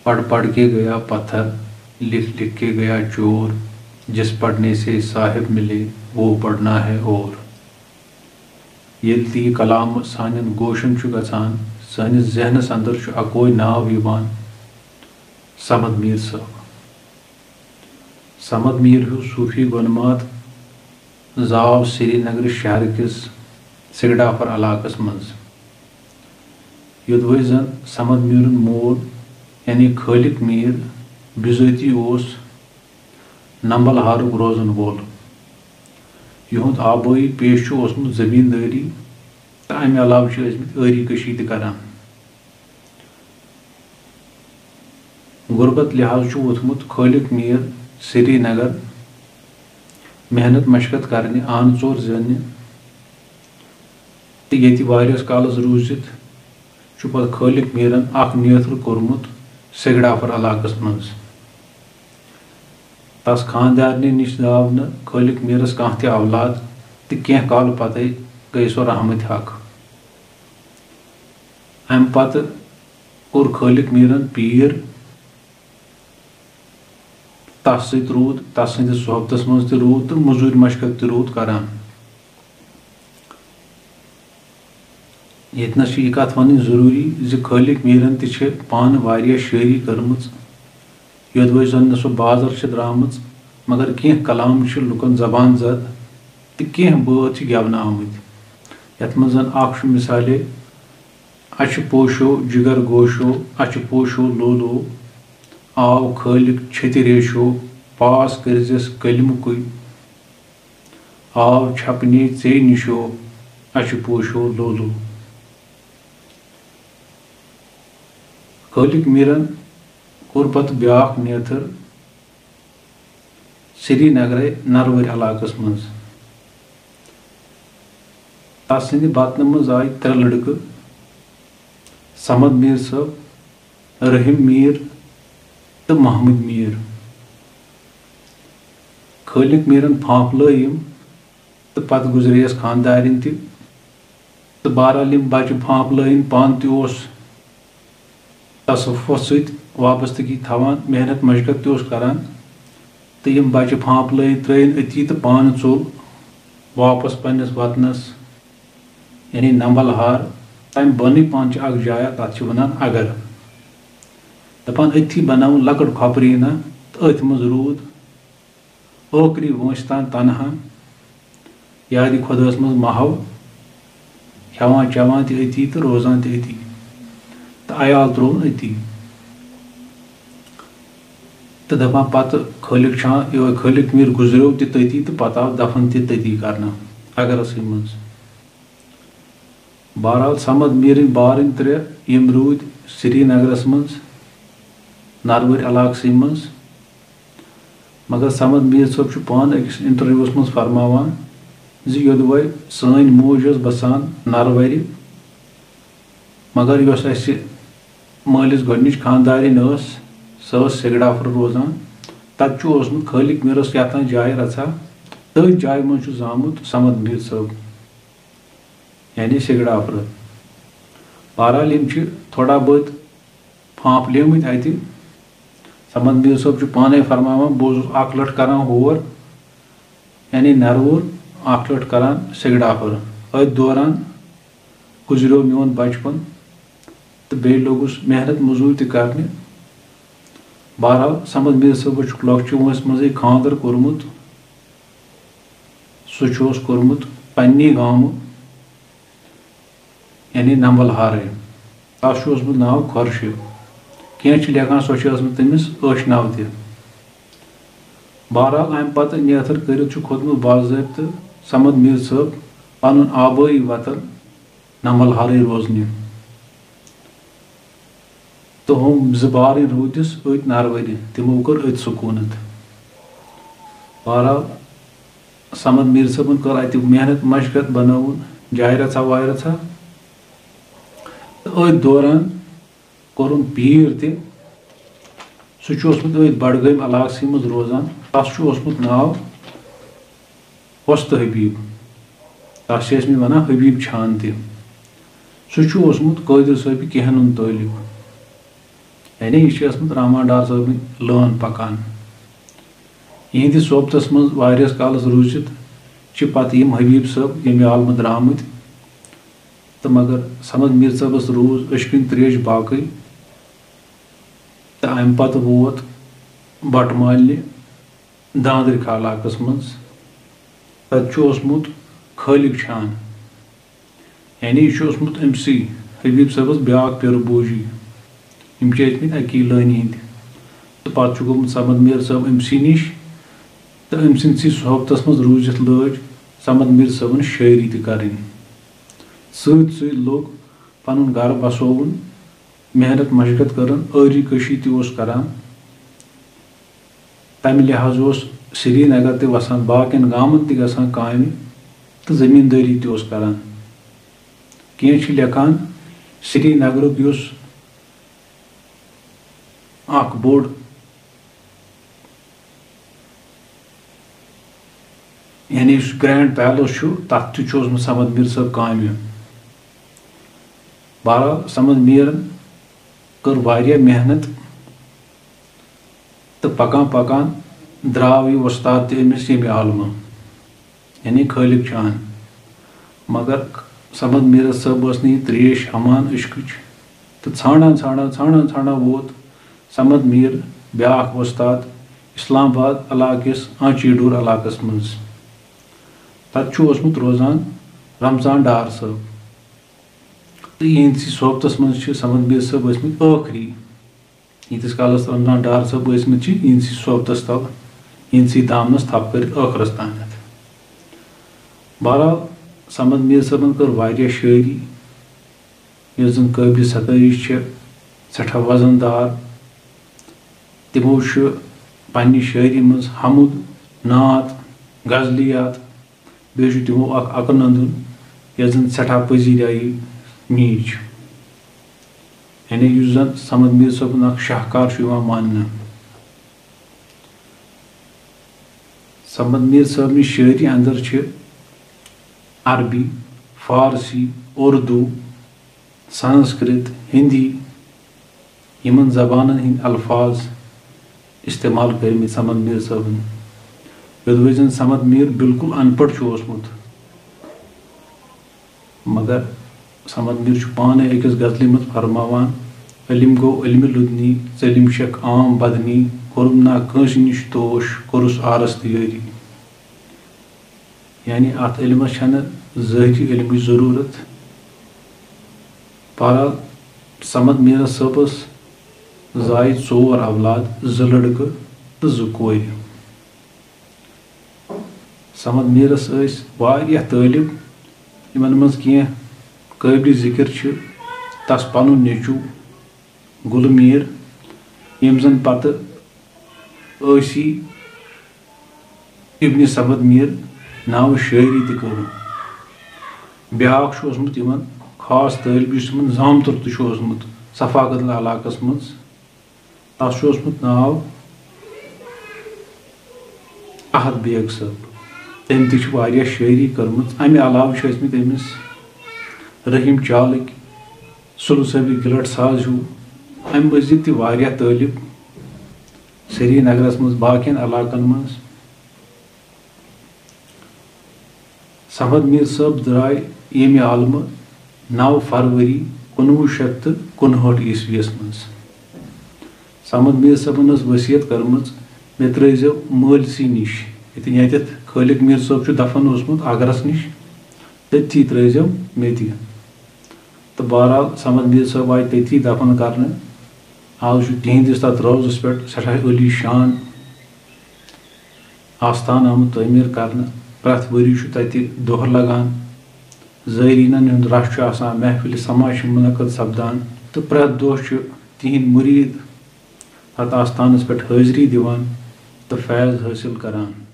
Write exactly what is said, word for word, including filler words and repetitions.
پڑھ پڑھ کے گیا پتھر، لکھ لکھ کے گیا چور، جس پڑھنے سے صاحب ملے، وہ پڑھنا ہے اور۔ ییٚلہِ تہِ یہِ کلام سانٮ۪ن گوشن چھُ گژھان، سٲنِس ذہنس اندر چھُ اکوے ناو یِوان، صمد میٖر صٲب۔ صمد میٖر ہیوٗ صوٗفی گۄنمات زاو سرینگرٕ شہرٕ کِس سِگڈافر علاقس منٛز۔ یوٚدوَے زَن صمد میٖرُن مول، یعنی خٲلق میٖر، بِزٲتی اوس نمبل ہارُک روزَن وول۔ یِہُنٛد آبٲیی پیشہٕ چھُ اوسمُت زٔمیٖندٲری تہٕ اَمہِ علاوٕ چھِ ٲسمٕتۍ ٲری کٔشی تہِ کران۔ غُربت لحاظ چھُ ووٚتھمُت خٲلق میٖر سرینگر محنت مشقت کرنہِ، آنہٕ ژور زیننہِ، تہٕ ییٚتہِ واریاہس کالس روٗزِتھ چھُ پتہٕ خٲلق میٖرن اکھ نیتھٕر کوٚرمُت سِگڈافر علاقس منٛز۔ تس خانٛدارنہِ نِش زاو نہٕ خٲلق میٖرس کانٛہہ تہِ اولاد، تہٕ کینٛہہ کالہٕ پتے گٔے سۄ رحمتِ حق۔ امہِ پتہٕ کوٚر خٲلق میٖرن پیٖر، تس سۭتۍ روٗد، تس سٕنٛدِس صحبتس منٛز تہِ روٗد تہٕ مٔزوٗرۍ مشقت تہِ روٗد کران۔ ییٚتنَس چھِ یہِ کتھ ونٕنۍ ضروٗری زِ خٲلق میٖرن تہِ چھِ پانہٕ واریاہ شٲعری کٔرمٕژ، یوٚدوَے زن نہٕ سۄ بازر چھِ درٛامٕژ، مگر کینٛہہ کلام چھِ لُکن زبان زد تہٕ کینٛہہ بٲتھ چھِ گٮ۪ونہٕ آمٕتۍ، یتھ منٛز زن اکھ چھُ مثالے، اچھِ پوشو جگر گوشو، اچھِ پوشو لولو، آو خٲلق چھتہِ ریشو، پاس کٔرزٮ۪س کلمکُے، آو چھپنے ژے نِشو، اچھِ پوشو لولو۔ خٲلق میٖرن کوٚر پتہٕ بیٛاکھ نیتھٕر سرینگرے نروٲرۍ علاقس منٛز۔ تس سٕنٛدِ بطنہٕ منٛز آیہِ ترٛےٚ لڑکہٕ، صمد میٖر صٲب، رحیم میٖر تہٕ محمد میٖر۔ خٲلق میٖرن پھانٛپھ لٲے یِم تہٕ پتہٕ گُزرییَس خانٛدارِنۍ تہِ۔ تہٕ بہرحال یِم بچہٕ پھانٛپھ لٲیِن، پانہٕ تہِ اوس تصوفس سۭتۍ وابستگی تھاوان، محنت مشقت تہِ اوس کران۔ تہٕ یِم بچہٕ پھانٛپھ لٲیِتھ ترٛٲیِن أتی تہٕ پانہٕ ژوٚل واپس پننِس وطنس، یعنی نمبل ہار۔ تمہِ بۄنٕے پہن چھِ اکھ جایا، تتھ چھِ ونان اگر۔ دپان أتھی بناوُن لۄکٕٹ کھۄپریٖنہ تہٕ أتھۍ منٛز روٗد ٲخری وٲنٛسہِ تام تنہا، یادِ خۄداہس منٛز محو، کھٮ۪وان چٮ۪وان تہِ أتی تہٕ روزان تہِ أتی، تہٕ عیال ترٛووُن أتی۔ تہٕ دپان پتہٕ خٲلق چھان، یِہوٚے خٲلق میٖر گُزریو تہِ تٔتی تہٕ پتہٕ آو دفن تہِ تٔتی کرنہٕ اگرسٕے منٛز۔ بہرحال، صمد میٖرٕنۍ بارٕنۍ ترٛےٚ، یِم روٗدۍ سرینگرس منٛز، نروٲرۍ علاقسٕے منٛز۔ مگر صمد میٖر صٲب چھُ پانہٕ أکِس انٹرویوس منٛز فرماوان زِ یوٚدوَے سٲنۍ موج ٲس بسان نروَرِ، مگر یۄس اَسہِ مٲلِس گۄڈٕنِچ خانٛدارِنۍ ٲس، سۄ ٲس سِگڑافرٕ روزان۔ تَتہِ چھُ اوسمُت خٲلق میٖرَس کیٛاہ تام جایہِ رَژھا، تٔتھۍ جایہِ منٛز چھُ زامُت صمد میٖر صٲب، یعنی سِگڑافرٕ۔ بہرحال، یِم چھِ تھوڑا بہت پھانٛپھ لیمٕتۍ اَتہِ۔ صمد میٖر صٲب چھُ پانَے فرماوان، بہٕ اوسُس اَکھ لَٹھ کَران ہور، یعنی نَروٗر، اَکھ لَٹھ کَران سِگڑافرٕ۔ أتھۍ دوران گُزریو میون بچپن تہٕ بیٚیہِ لوٚگُس محنت مٔزوٗرۍ تہِ کرنہِ۔ بہرحال، صمد میٖر صٲبَس چھُکھ لۄکچہِ وٲنٛسہِ منٛزٕے خانٛدر کوٚرمُت۔ سُہ چھُ اوس کوٚرمُت پننی گامہٕ، یعنی نمبل ہارے۔ تَس چھُ اوسمُت ناو خۄرشیٖد۔ کینٛہہ چھِ لیکھان، سۄ چھِ ٲسمٕژ تٔمِس ٲشناو تہِ۔ بہرحال، اَمہِ پتہٕ نیتھر کٔرِتھ چھُ کھوٚتمُت باضٲبطہٕ صمد میٖر صٲب پنُن آبٲیی وطن نمبل ہارٕے روزنہِ۔ تہٕ ہُم زٕ بارٕنۍ روٗدِس أتھۍ نروٲرِ، تِمو کٔر أتھۍ سکوٗنت۔ بہرحال، صمد میٖر صٲبن کٔر اَتہِ محنت مشقت، بنٲوٕن جاے رژھا واے رژھا۔ تہٕ أتھۍ دوران کوٚرُن پیٖر تہِ۔ سُہ چھُ اوسمُت أتھۍ بڈگٲمۍ علاقسٕے منٛز روزان۔ تَس چھُ اوسمُت ناو وۄستہٕ حبیٖب۔ تَس چھِ ٲسمٕتۍ وَنان حبیٖب چھان تہِ۔ سُہ چھُ اوسمُت قٲدر صٲبہِ کہنُن طٲلب۔ یعنی یہِ چھِ ٲسمٕژ رحمان ڈار صٲبٕنۍ لٲن پکان۔ یِہنٛدِس صحبتس منٛز واریاہس کالس روٗزِتھ چھِ پتہٕ یِم حبیب صٲب ییٚمہِ عالمہٕ درٛامٕتۍ۔ تہٕ مگر صمد میٖر صٲبس روٗز عشقٕنۍ تریش باقٕے۔ تہٕ امہِ پتہٕ ووت بٹہٕ مالنہِ داندرِ کھا علاقس منٛز۔ تتہِ چھُ اوسمُت خٲلق چھان، یعنی یہِ چھُ اوسمُت أمۍ سٕے حبیب صٲبس بیاکھ پیرٕ بوجی۔ یِم چھِ ٲسمٕتۍ اکی لٲنہِ ہٕنٛدۍ۔ تہٕ پتہٕ چھُ گوٚمُت صمد میٖر صٲب أمۍ سٕے نِش، تہٕ أمۍ سٕنٛدسٕے صحبتس منٛز روٗزِتھ لٲج صمد میٖر صٲبن شٲعری تہِ کرٕنۍ۔ سۭتۍ سۭتۍ لوٚگ پنُن گرٕ بسووُن، محنت مشقت کٔرٕن، ٲری کٔشی تہِ اوس کران۔ تمہِ لحاظہٕ اوس سرینگر تہِ وسان، باقین گامن تہِ گژھان کامہِ تہٕ زمیٖندٲری تہِ اوس کران۔ کینٛہہ چھِ لیکھان، سرینگرُک یُس اکھ بوٚڑ، یعنی یُس گرینڈ پیلس چھُ، تتھ تہِ چھُ اوسمُت صمد میٖر صٲب کامہِ۔ بہرحال، صمد میٖرن کٔر واریاہ محنت تہٕ پکان پکان درٛاو یہِ وۄستاد تہِ أمِس ییٚمہِ عالمہٕ، یعنی خٲلق چھان۔ مگر صمد میٖرس صٲب ٲس نہٕ یہِ تریش ہمان عشقٕچ، تہٕ ژھانڈان ژھانڈان ژھانڈان ژھانڈان ووت صمد میٖر بیاکھ وۄستاد اسلام آباد علاقہٕ کِس آنچی ڈور علاقس منٛز۔ تتہِ چھُ اوسمُت روزان رمضان ڈار صٲب۔ تہٕ یِہنٛدسٕے صحبتس منٛز چھِ صمد میٖر صٲب ٲسمٕتۍ ٲخری۔ ییٖتِس کالس رمضان ڈار صٲب ٲسمٕتۍ چھِ، یِہنٛدسٕے صحبتس تل، یِہنٛدسٕے دامنس تھپھ کٔرِتھ ٲخرس تامتھ۔ بہرحال، صمد میٖر صٲبن کٔر واریاہ شٲعری، یۄس زن قٲبلِ ستٲیِش چھِ، سٮ۪ٹھاہ وزن دار۔ تِمو چھُ پننہِ شٲعری منٛز حمد، نعت، غزلیات، بیٚیہِ چھُ تِمو اکھ اکہٕ نندُن، یۄس زن سٮ۪ٹھاہ پذیرایی میٖج چھِ۔ یعنی یُس زن صمد میٖر صٲبُن اکھ شاہکار چھُ یِوان ماننہٕ۔ صمد میٖر صٲبنہِ شٲعری اندر چھِ عربی، فارسی، اردو، سنسکرت، ہندی، یِمن زبانن ہٕنٛدۍ الفاظ استعمال کٔرمٕتۍ صمد میٖر صٲبن۔ یوٚدوے زن صمد میٖر بالکل ان پڑھ چھُ اوسمُت، مگر صمد میٖر چھُ پانے أکِس غزلہِ منٛز فرماوان، "علم گوٚو علمِ لدنی، ژٔلِم شیخ عام بدنی، کوٚرُم نا کٲنٛسہِ نِش توش، کوٚرُس آرس تہٕ یٲری۔" یعنی اتھ علمس چھنہٕ ظٲہری علمٕچ ضروٗرت۔ بہرحال، صمد میٖرس صٲبس زایہِ ژور اولاد، زٕ لڑکہٕ تہٕ زٕ کورِ۔ صمد میٖرس ٲسۍ واریاہ طٲلب، یِمن منٛز کینٛہہ قٲبلِ ذِکر چھِ تس پنُن نیٚچوٗ گُلہٕ میٖر، ییٚمۍ زن پتہٕ ٲسی ابن صمد میٖر ناوٕ شٲعری تہِ کٔر۔ بیٛاکھ چھُ اوسمُت یِمن خاص طٲلب، یُس یِمن زامتُر تہِ چھُ اوسمُت ثفاقت علاقس منٛز۔ تس چھُ اوسمُت ناو احد بیگ صٲب۔ تٔمۍ تہِ چھِ واریاہ شٲعری کٔرمٕژ۔ امہِ علاوٕ چھِ ٲسمٕتۍ أمِس رحیٖم چالٕکۍ، سُلہٕ صٲبٕکۍ گِلٹ ساز ہیوٗ، امہِ مٔزیٖد تہِ واریاہ طٲلب سرینگرس منٛز، باقین علاقن منٛز۔ صمد میٖر صٲب درٛاے ییٚمہِ عالمہٕ نَو فروری کُنوُہ شیٚتھ تہٕ کُنہٲٹھ عیسویَس منٛز۔ صمد میٖر صٲبن ٲس ؤصیت کٔرمٕژ، "مےٚ ترٛٲیزیو مٲلۍ سٕے نِش، ییٚتٮ۪ن ییٚتٮ۪تھ خٲلق میٖر صٲب چھُ دفن اوسمُت آگرس نِش، تٔتھی ترٛٲیزیو مےٚ تہِ۔" تہٕ بہرحال صمد میٖر صٲب آیہِ تٔتھی دفن کرنہٕ۔ آز چھُ تِہنٛدِس تتھ روضس پٮ۪ٹھ سٮ۪ٹھاہ عٲلی شان آستان آمُت تعمیٖر کرنہٕ۔ پرٛٮ۪تھ ؤری چھُ تتہِ دۄہ لگان، زائرینن ہُنٛد رش چھُ آسان، محفلِ سماع چھِ منعقد سپدان تہٕ پرٛٮ۪تھ دۄہ چھُ تِہنٛدۍ مُریٖد تتھ آستانس پٮ۪ٹھ حٲضری دِوان تہٕ فیض حٲصِل کران۔